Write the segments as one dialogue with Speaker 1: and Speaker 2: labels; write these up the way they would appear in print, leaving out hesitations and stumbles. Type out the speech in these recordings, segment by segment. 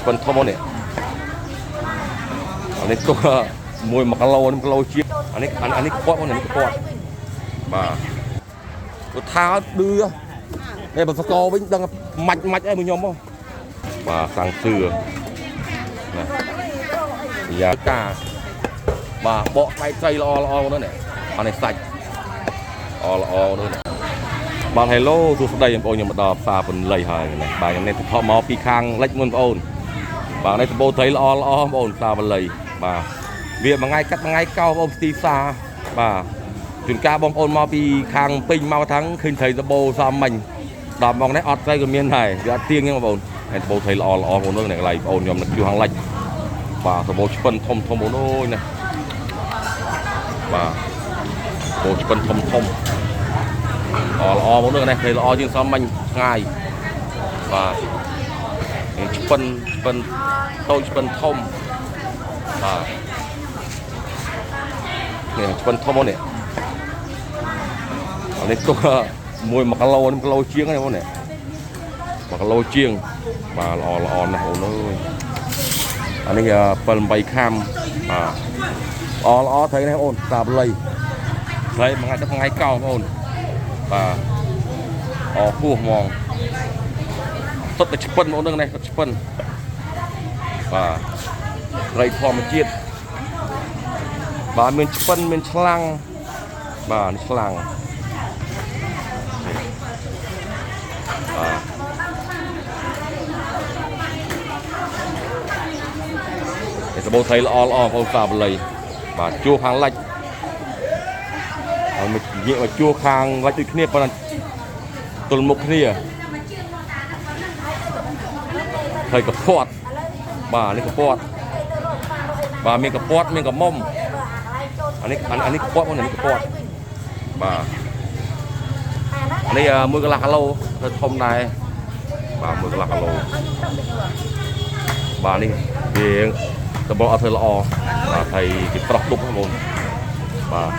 Speaker 1: ឆ្ពិនធំនេះអានេះទុកមួយ1គីឡូនេះ1គីឡូជាងអានេះអានេះកពាត់មកនេះកពាត់បាទទៅថាឌឺនេះបើសកវិញដឹងម៉ាច់ម៉ាច់អីមួយខ្ញុំមកបាទសាំងសឿណាយ៉ាកាបាទបកដៃត្រីល្អល្អនោះនេះអានេះសាច់ល្អល្អនោះនេះបាទ Hello សួស្តីបងប្អូនខ្ញុំមកដល់ផ្សារពន្លៃហើយនេះបាទខ្ញុំនេះទៅថតមកពីខាងលិចមុនបងប្អូនបាទនេះសម្បូរត្រីល្អល្អបងប្អូនផ្សារពន្លៃបាទវាមួយថ្ងៃកាត់មួយថ្ងៃកោបងប្អូនទីផ្សារបាទជួនកាលបងប្អូនមកពីខាងពេញមកทั้งឃើញត្រីសម្បូរសំមិញដល់មកនេះអត់ត្រីក៏មានដែរវាអត់ទៀងទេបងប្អូនហើយសម្បូរត្រីល្អល្អបងប្អូននេះកន្លែងបងប្អូនខ្ញុំនៅជួខាងលិចបាទសម្បូរឆ្ពិនធំធំបងប្អូនអើយណាបាទសម្បូរឆ្ពិនធំធំល្អល្អបងប្អូននេះត្រីល្អជាងសំមិញឆ្ងាយបាទនេះឆ្ពិនឆ្ពិនតូចឆ្ពិនធំបាទនេះឆ្ពិនធំនេះអានេះទុកមួយ1គីឡូនេះ1គីឡូជាងហ្នឹងបងនេះ1គីឡូជាងបាទល្អល្អណាស់បងអើយអានេះ7 8ខាំបាទល្អល្អត្រីនេះបងសាបលៃត្រីមួយថ្ងៃទៅថ្ងៃកោបងអូនបាទអពោះហ្មងសុទ្ធតែឆ្ពិនបងនឹងនេះសុទ្ធឆ្ពិនបាទត្រីធម្មជាតិបាទមានឆ្ពិនមានឆ្លាំងបាទនេះឆ្លាំងបាទនេះសម្បូរត្រីល្អល្អបងប្អូនសាបលៃបាទជួខាងលិចហើយមកងាកមកជួខាងលិចដូចគ្នាប៉ុន្តែទល់មុខគ្នាហើយកពតបាទនេះកពតបាទមានកពតមានកមុំអានេះអានេះកពតបងនេះកពតបាទនេះមួយកន្លះគីឡូទៅធំដែរបាទមួយកន្លះគីឡូបាទនេះវាតបអត់ធ្វើល្អបាទហើយគេប្រោះដប់ហ្នឹងបងបាទ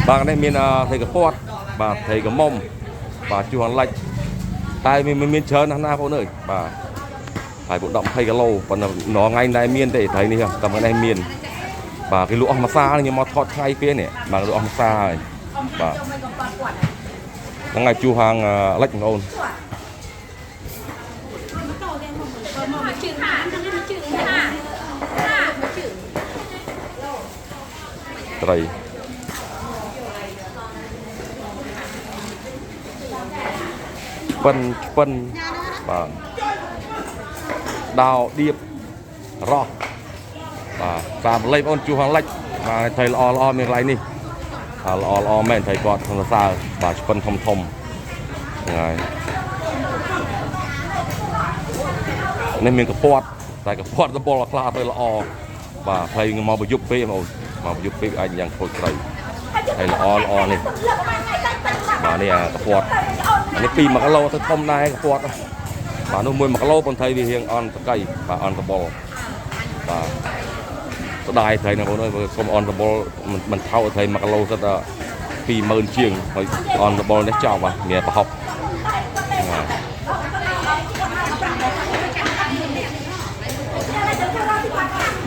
Speaker 1: បាទនេះមានត្រីកពតបាទត្រីកមុំបាទជួនឡាច់តែមានមានច្រើនណាស់ណាបងអើយបាទហើយពួក10 20គីឡូប៉ុន្តែណថ្ងៃដែរមានទេត្រីនេះតែថ្ងៃនេះមានបាទគេលក់អស់មួយសាខ្ញុំមកថតថ្ងៃពេលនេះបាទលក់អស់មួយសាហើយបាទហ្នឹងហើយជួហាងលិចបងអូនត្រីឆ្ពិនឆ្ពិនបាទដោដៀបរោះបាទតាមលេខបងជួខាងលិចបាទត្រីល្អល្អមានកន្លែងនេះបាទល្អល្អមែនត្រីគាត់ក្នុងសរសើរបាទឆ្ពិនធំធំហ្នឹងហើយនេះមានកពតតែកពតដបលខ្លះទៅល្អបាទត្រីមកប្រយុទ្ធពេកបងអូនមកប្រយុទ្ធពេកអាចយ៉ាងខូចត្រីហើយល្អល្អនេះបាទនេះអាកពតអានេះ2 1គីឡូទៅធំដែរកពតបាទនោះ1 1គីឡូប៉ុន្តែវារៀងអន់តកៃបាទអន់តបលបាទស្ដាយត្រីណាបងអើយសុំអន់តបលមិនថោកត្រី1គីឡូសិតតែ20000ជាងហើយអន់តបលនេះចប់បាទមានប្រហុក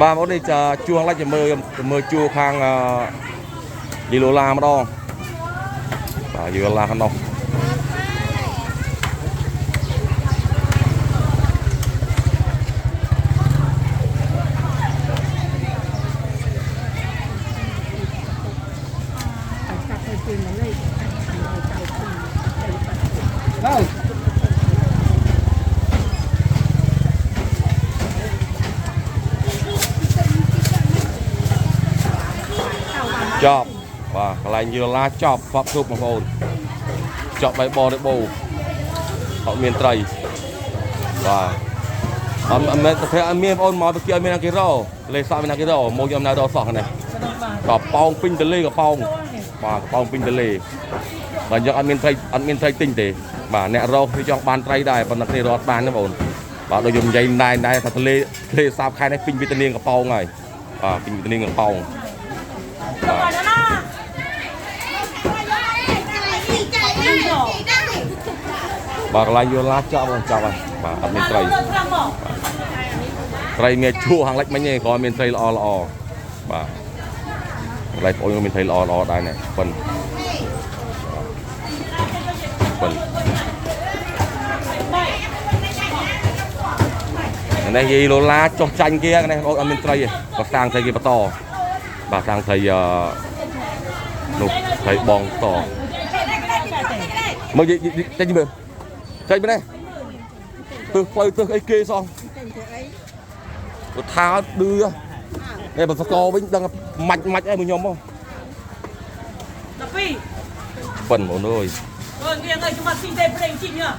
Speaker 1: បាទបងនេះជួងឡាច់ទៅមើលជួខាងលីឡូឡាម្ដងបាទយូឡាខាងនោះចប់បាទកន្លែងយូឡាចប់ហ្វាប់ជប់បងប្អូនចប់បៃបរិបូអត់មានត្រីបាទអត់មែនតែអត់មានបងប្អូនមកទៅគេអត់មានគេរកលេសក់មានគេរកមកយកណៅរកសោះនេះកប៉ោងពេញទលេកប៉ោងបាទកប៉ោងពេញទលេបាទយកអត់មានត្រីអត់មានត្រីទិញទេបាទអ្នករកគឺចង់បានត្រីដែរប៉ុន្តែគ្នារត់បានទេបងប្អូនបាទដូចខ្ញុំនិយាយដែរថាទលេទលេសាបខែនេះពេញវេទនាកប៉ោងហើយបាទពេញវេទនាកប៉ោង បាទកន្លែងយល់ឡាចប់ហើយចប់ហើយបាទអត់មានត្រីត្រីមានឈួរខាងលិចមិញទេគ្រាន់មានត្រីល្អល្អបាទកន្លែងបងអូនមានត្រីល្អល្អដែរណែប៉ុនប៉ុននេះយាយឡូឡាចុះចាញ់គេនេះបងអត់មានត្រីទេក៏សាងត្រីគេបន្តបាទសាងត្រីនោះត្រីបងតមកយាយចេញមើលចេញមើលនេះទើសផ្លូវទើសអីគេសោះគាត់ថាឌឺនេះបើសកវិញដឹងម៉ាច់ម៉ាច់អីមួយខ្ញុំមក
Speaker 2: 12
Speaker 1: ប៉ុនបងអើយ
Speaker 2: អើងៀងអើយខ្ញុំអត់ស៊ីទេប្រេងជីងហ៎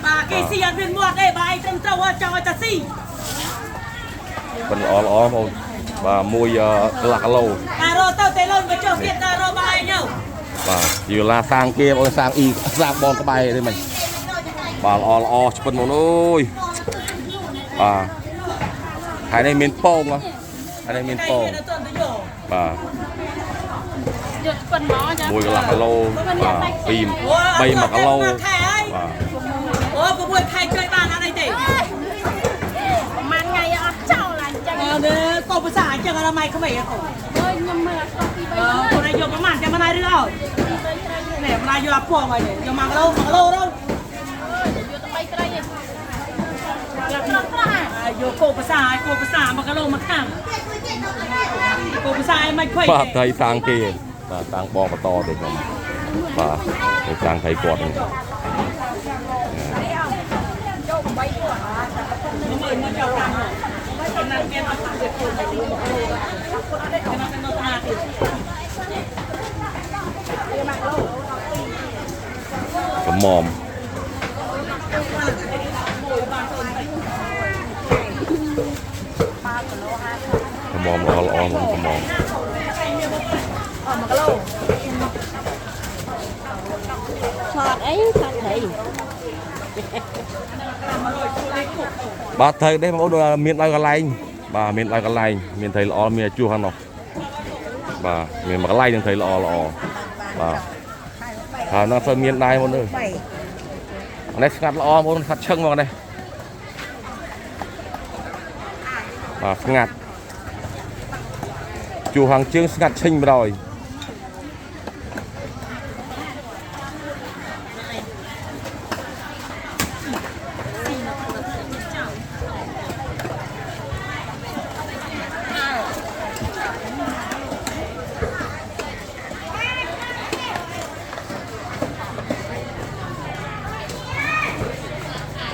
Speaker 2: បាទគេស៊ីអត់មានមាត់ទេបាទឯងត្រឹមត្រូវចង់ឲ្យតាស៊ី
Speaker 1: ប៉ុនល្អល្អបងបាទមួយកន្លះគីឡូ
Speaker 2: តារទៅទេលូនមកចុះទៀតតារបាយញ៉ៅ
Speaker 1: បាទយូឡាសាងគេបងសាងអ៊ីសាងបងក្បែរទេមិញបាទល្អល្អឆ្ពិនបងអើយបាទហើយនេះមានពងហើយនេះមានពងបាទ
Speaker 3: យកឆ្ពិនមកចា
Speaker 1: មួយកន្លះគីឡូបាទ2 3 1គីឡូបាទ
Speaker 2: អូ6ខែជួយបានអត់អីទេ
Speaker 3: ប្រហែលថ្ងៃអត់ចោលអញ្ចឹង
Speaker 2: អើកោភាសាអញ្ចឹងអត់ម៉ៃក្មេងអត់
Speaker 3: អើយខ្ញុំមើលអត់ពី3
Speaker 2: អើខ្លួនឯងយកប្រហែលចាំមិនឲ្យរឿងអើយនេះម្លាយយកអាពងហើយយក1គីឡូ1គីឡូទៅ
Speaker 3: យកទៅ3ត្រីឯងត្រង់ត្រង់
Speaker 2: យកកោភាសាឲ្យកោភាសា1គីឡូមួយខាងកោភាសាឲ្យមិនភ័យ
Speaker 1: បាទត្រីសាងគេបាទសាងបងបន្តទេខ្ញុំបាទទៅសាងត្រីគាត់ហ្នឹង
Speaker 2: មើលមើលចោលតាមមកណាគេអត់តាមទៀតគេណាគេនៅតាទៀត
Speaker 1: កំមមកំមមល្អល្អហ្មងកំមម
Speaker 3: ឆតអីឆតត្រី
Speaker 1: បាទត្រីនេះបងប្អូនមានដោយកន្លែងបាទមានដោយកន្លែងមានត្រីល្អមានជួសខាងនោះបាទមានមួយកន្លែងនឹងត្រីល្អល្អបាទហើយនោះទៅមានដែរបងអើយអានេះស្ងាត់ល្អបងប្អូនស្ងាត់ឈឹងហ្មងនេះបាទស្ងាត់ជួសខាងជើងស្ងាត់ឈឹងបណ្ដោយ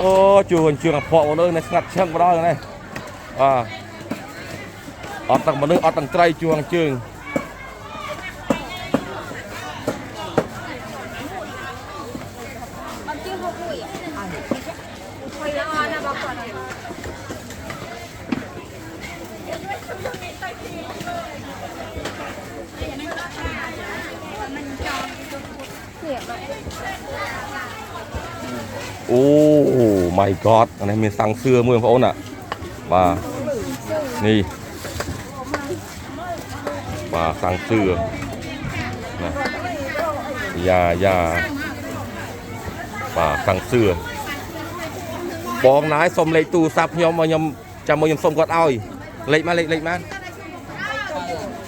Speaker 1: អូជួនជឿងអភ័ក្របងអើយនេះស្ងាត់ឈឹងបណ្ដោយនេះបាទអត់ទាំងមនុស្សអត់ទាំងត្រីជួងជើង
Speaker 3: អត់ជឿហូបមួយអត់ល្អណាស់បងគាត់
Speaker 1: អូ my god អានេះមានសាំងសឿមួយបងប្អូនណាបាទនេះបាទសាំងសឿណាយ៉ាយ៉ាបាទសាំងសឿបងណាយសុំលេខទូរស័ព្ទខ្ញុំមកខ្ញុំចាំមកខ្ញុំសុំគាត់ឲ្យលេខមកលេខលេខមក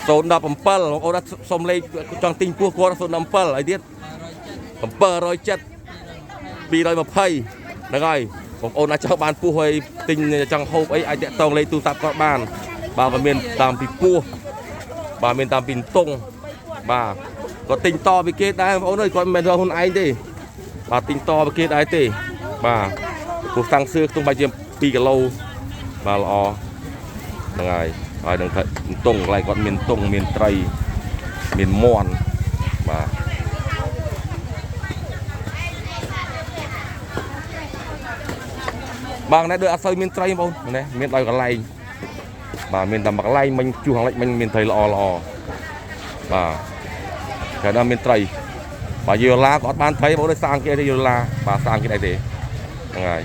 Speaker 1: 017បងប្អូនអត់សុំលេខចង់ទិញពោះគាត់017អីទៀត707 220ហ្នឹងហើយបងប្អូនអាចចង់បានពោះហើយទិញចង់ហូបអីអាចតាក់ទងលេខទូរស័ព្ទគាត់បានបាទក៏មានតាមពីពោះបាទមានតាមពីតុងបាទគាត់ទិញតពីគេដែរបងប្អូនអើយគាត់មិនមែនរកខ្លួនឯងទេបាទទិញតពីគេដែរទេបាទពោះតាំងសឿខ្ទង់បែរជា2គីឡូបាទល្អហ្នឹងហើយហើយនឹងតុងកន្លែងគាត់មានតុងមានត្រីមានមាន់បាទបាទនេះដូចអត់សូវមានត្រីបងប្អូននេះមានដោយកន្លែងបាទមានតែមួយកន្លែងមិញជួសខាងលិចមិញមានត្រីល្អល្អបាទតែដល់មានត្រីបាទយូឡាក៏អត់បានត្រីបងប្អូនដូចសាងគេទេយូឡាបាទសាងគេដែរទេហ្នឹងហើយ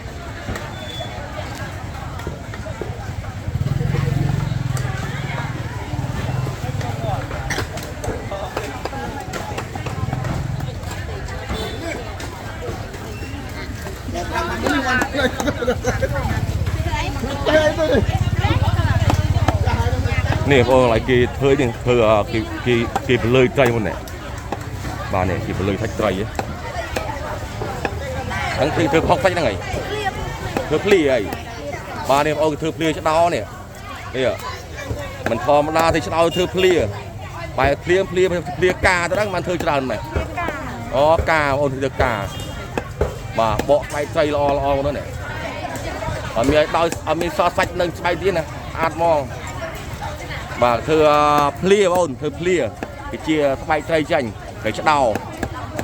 Speaker 1: នេះបងឡើយគេធ្វើនេះធ្វើគេគេគេពលើយត្រីមុននេះបាទនេះគេពលើយសាច់ត្រីហ្នឹងគេធ្វើផុកសាច់ហ្នឹងហីធ្វើភ្លីហីបាទនេះបងគេធ្វើភ្លីឆ្ដោនេះនេះមិនធម្មតាទេឆ្ដោធ្វើភ្លីបែភ្លៀងភ្លៀភ្លៀកាទៅហ្នឹងបានធ្វើច្រើនម៉េះអូកាអូនធ្វើកាបាទបកស្បែកត្រីល្អល្អហ្នឹងនេះអត់មានឲ្យដោយអត់មានសល់សាច់នឹងស្បែកទៀតណាអាតហ្មងបាទធ្វើភ្លាបងអូនធ្វើភ្លាគឺជាស្បែកត្រីចាញ់ត្រីឆ្ដោ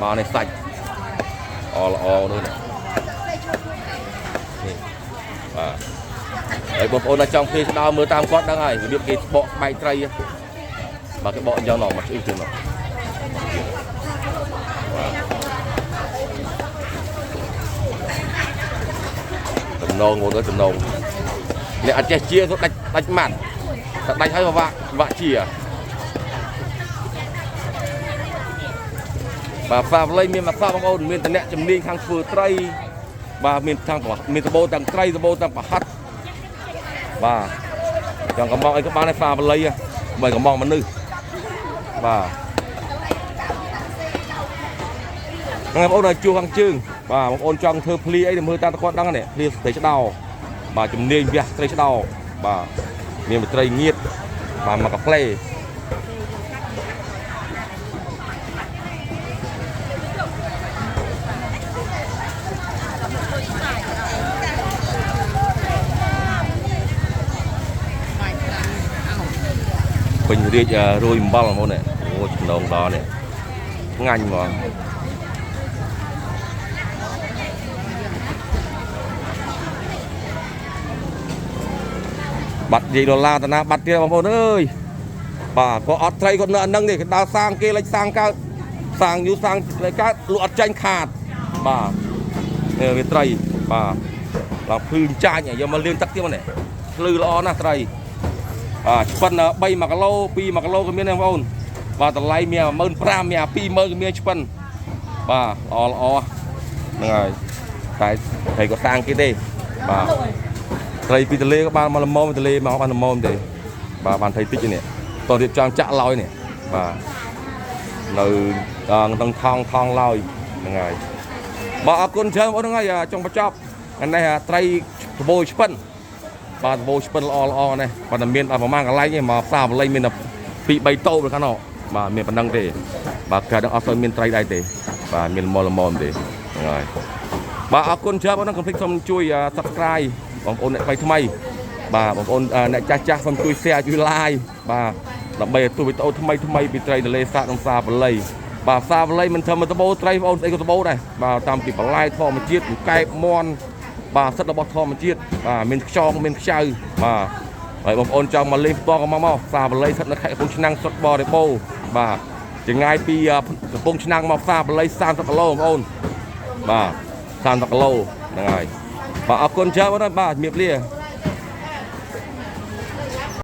Speaker 1: បាទនេះសាច់ល្អល្អនោះនេះបាទហើយបងប្អូនដែលចង់ភ្លាឆ្ដោមើលតាមគាត់ដឹងហើយរបៀបគេបកស្បែកត្រីបាទគេបកអញ្ចឹងណោះមកឆ្អឹះទៀតណោះបាទចំណងងទៅចំណងនេះអត់ចេះជាដាច់ដាច់ម៉ាត់ដាច់ហើយវាក់ជាបាទហ្វាវលៃមានមកសោះបងប្អូនមានតំណែងជំនាញខាងធ្វើត្រីបាទមានខាងមានសបោទាំងត្រីសបោទាំងប្រហិតបាទចង់កំងអីក៏បានដែរហ្វាវលៃបើកំងមនុស្សបាទបងប្អូនឲ្យជួខាងជើងបាទបងប្អូនចង់ធ្វើភ្លីអីទៅមើលតាមគាត់ដឹងនេះភ្លីត្រីឆ្ដោបាទជំនាញវះត្រីឆ្ដោបាទមានត្រីងៀតបាទមកកាផ្លេពេញរាជរួយអំបិលហ្មងនេះអូចំណងដល់នេះឆ្ងាញ់ហ្មងបាត់និយាយដុល្លារតាណាបាត់ទៀតបងប្អូនអើយបាទក៏អត់ត្រីគាត់នៅអានឹងនេះគេដើរសាងគេលេចសាងកើតសាងយូរសាងលេចកើតលក់អត់ចាញ់ខាតបាទនេះវាត្រីបាទឡើងភ្លឺចាញ់យកមកលាងទឹកទៀតមកនេះភ្លឺល្អណាស់ត្រីបាទឆ្ពិន3 1គីឡូ2 1គីឡូក៏មានដែរបងប្អូនបាទតម្លៃមាន15000មាន20000ក៏មានឆ្ពិនបាទល្អល្អហ្នឹងហើយតែត្រីក៏សាងគេទេបាទត្រីពីទលេក៏បានមកល្មមទលេមកបានល្មមទេបាទបានត្រីតិចនេះតរៀបចំចាក់ឡើយនេះបាទនៅក្នុងថងថងឡើយហ្នឹងហើយបាទអរគុណច្រើនបងប្អូនហ្នឹងហើយចុងបញ្ចប់នេះត្រីដបូឆ្ពិនបាទដបូឆ្ពិនល្អល្អនេះបាទមានដល់ប្រហែលកន្លែងទេមកផ្សារបល័យមានតែ2 3តូបខាងនោះបាទមានប៉ុណ្ណឹងទេបាទក្រៅដល់អត់សូវមានត្រីដែរទេបាទមានល្មមល្មមទេហ្នឹងហើយបាទអរគុណច្រើនបងប្អូនកុំភ្លេចសូមជួយ Subscribe បងប្អូនអ្នកថ្មីថ្មីបាទបងប្អូនអ្នកចាស់ចាស់សូមជួយ share ជួយ like បាទដើម្បីទទួលវីដេអូថ្មីថ្មីពីត្រីទលេសាបនិងផ្សារបល័យបាទផ្សារបល័យមិនធ្វើមកដបូត្រីបងប្អូនស្អីក៏ដបូដែរបាទតាមពីបន្លែធម្មជាតិកែបមន់បាទសិតរបស់ធម្មជាតិបាទមានខ្យងមានខ្ចៅបាទហើយបងប្អូនចង់មកលេងផ្ទាល់ក៏មកផ្សារបល័យស្ថិតនៅខេត្តកំពង់ឆ្នាំងស្រុកបរិបូរបាទចម្ងាយពីកំពង់ឆ្នាំងមកផ្សារបល័យ30គីឡូបងប្អូនបាទ30គីឡូហ្នឹងហើយបាទអរគុណច្រើនបងបាទជំរាបលា។